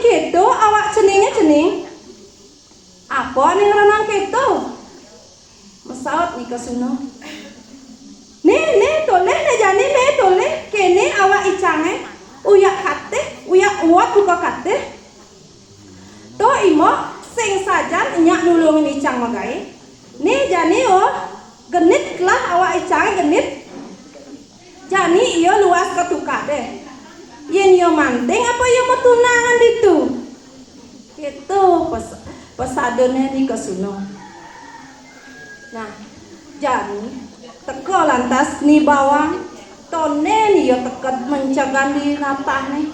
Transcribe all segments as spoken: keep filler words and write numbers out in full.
Kéto awak ceningé, cening. Apa ané ngranang kéto? Masaut Ni Kesuna. Né, né, tolih né jani, né, tolih. Kéné awak icangé. Uyak katih, uyak uwot buka katih. To, Imbok, sing sajan nyak nulungin icang magaé. Né jani, oh, genit lah awak icangé, genit. Jani ia luas ka tukadé. Yén ia manting apa ia matunangan ditu? Kéto pes-, pesadené Ni Kesuna. Nah, jani teka lantas Ni Bawang, tondén ia teked mencegan di natahné,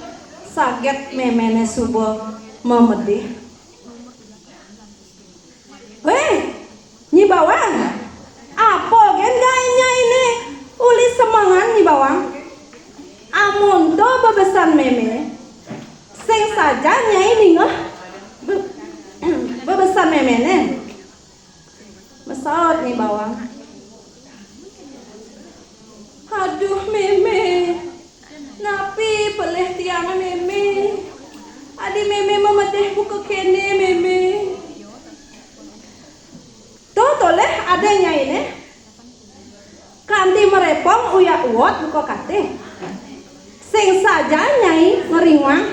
saget méméné suba mamedih. Héi, Ni Bawang, apa gén gaé nyainé uli semengan, Ni Bawang? Amun to bebesan mémé, sing sajan nyai ningeh be-, bebesan méméné. Masaut Ni Bawang. Aduh, mémé. Napi pelih tiangé, mémé? Adi mémé mamedih buka kéné, mémé. To, tolih ada nyainé. Kanti marépong uyak uwot buka katih. Sing sajan nyai ngringwang,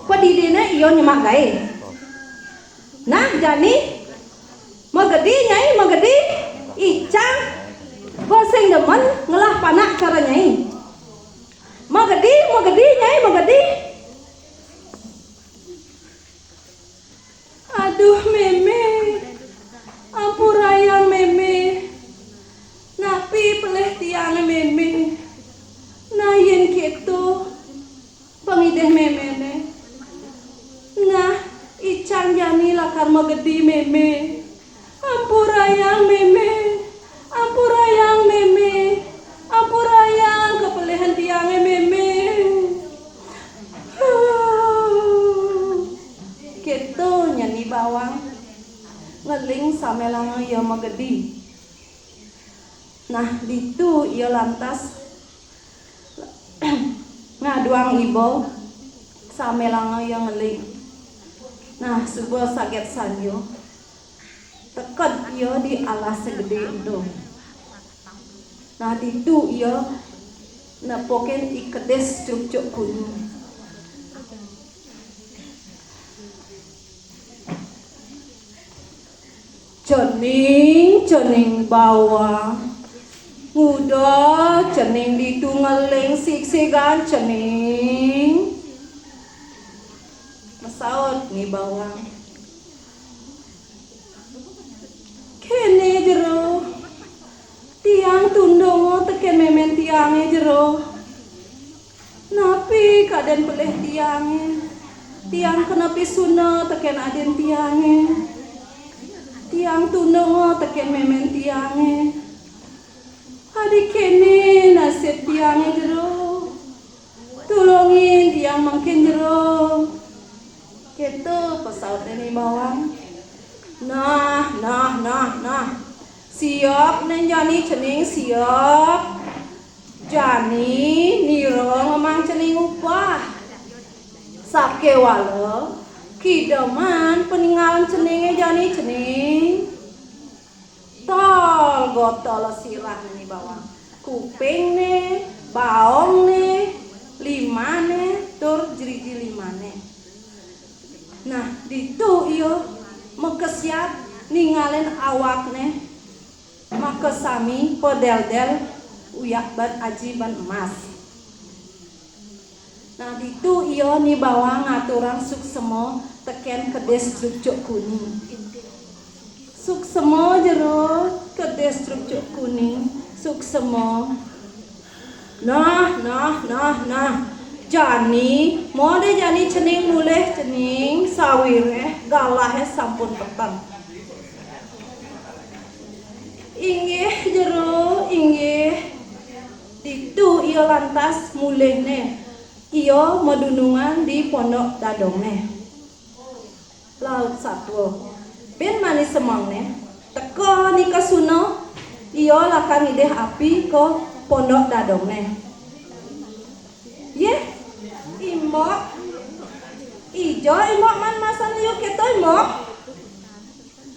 padidiné ia nyemak gaé. Nah, jani, magedi nyai, magedi, icang, ba sing demen ngelah panak cara nyai. Magedi, magedi, nyai, magedi. Aduh, mémé. Ampurayang, mémé. Napi pelih tiangé, mémé? Nah, yén kéto pangidih méméné. Nah, icang jani lakar magedi, mémé. Ampurayang, mémé. Ampurayang, mémé. Ampurayang kapelihan tiangé, mémé. Huh. Kéto nyen Ni Bawang. Ngeling samélanga ia magedi. Nah, ditu ia lantas ngaduang iba, samélanga ia ngeling. Nah, suba saget sanja, teked ia di alas gedé ento. Nah, ditu ia nepukin i kedis crukcuk kuning. Cening, cening Bawang. Nguda cening ditu ngeling sigsigan, cening. Masaut Ni Bawang. Kéné jero. Tiang tundunga tekén mémén tiangé jero. Napi kadén pelih tiangé? Tiang kena pisuna tekén adin tiangé. Tiang tundunga tekén mémén tiangé. Adi kéné nasib tiangé jero. Tulungin tiang mangkin jero. Kéto pasautné Ni Bawang. Nah, nah, nah, nah. Siap né jani cening, siap. Jani nira ngemang cening upah. Sakéwala kideman paningalan ceningé jani, cening. Tol gotol sirahné Ni Bawang. Kupingné, baongné, limané, tur jeriji limané. Nah, ditu ia makesiat ningalin awakné, makasami padéldél uyak ban aji ban emas. Nah, ditu ia Ni Bawang ngaturang suksema tekén kedis crukcuk kuning. Suksema jero, kedis crukcuk kuning, suksema. Nah, nah, nah, nah. Jani, moda jani cening mulih cening, sawiréh galahé sampun peteng. Inggih, jero, inggih. Ditu ia lantas mulihné. Ia madunungan di pondok dadongné. Laut satua. Bin mani semengné, teka Ni Kesuna, ia lakar ngidih api ka pondok dadongné. Yéh, Imbok, Ijo, Imbok, man masan liu kéto, Imbok?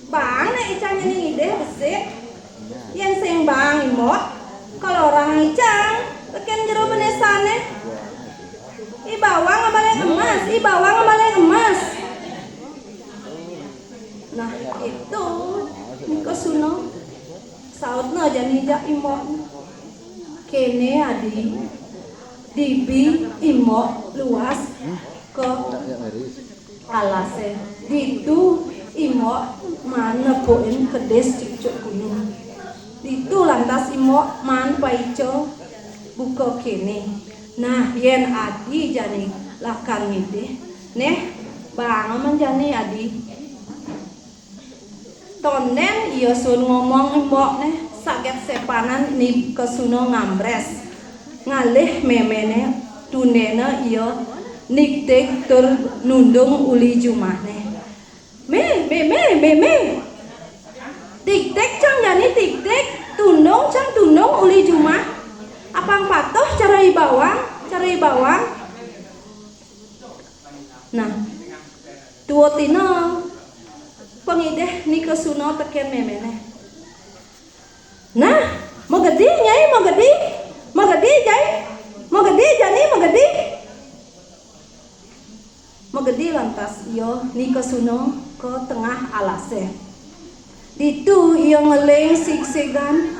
Baang né icang jani ngidih besik. Yén sing baang, Imbok, kalorahang icang tekén jero benésané. I Bawang mabaling emas, I Bawang mabaling emas. Nah, kéto Ni Kesuna. Sautna jani jak Imbok. Kéné, Adi, dibi Imbok luas ka alasé. Ditu Imbok maan nepukin kedis cucuk gunung. Ditu lantas Imbok maan paica buka kéné. Nah, yén Adi jani lakar ngidih, néh, baanga man jani, Adi. Tondén ia suud ngomong, Imbok, néh, saget sépanan Ni Kesuna ngambrés ngalih méméné, tundéna ia nigtig tur nundung uli jumahné. "Mé, mémé, mémé. Tigtig cang jani tigtig, tundung cang tundung uli jumah. Apang patuh cara I Bawang, cara I Bawang." Nah, tuutina pangidih Ni Kesuna tekén méméné. "Nah, magedi, Nyai, magedi. Magedi, Nyai. Magedi, jani, magedi." Magedi lantas ia Ni Kesuna ka tengah alasé. Ditu ia ngeling sigsigan.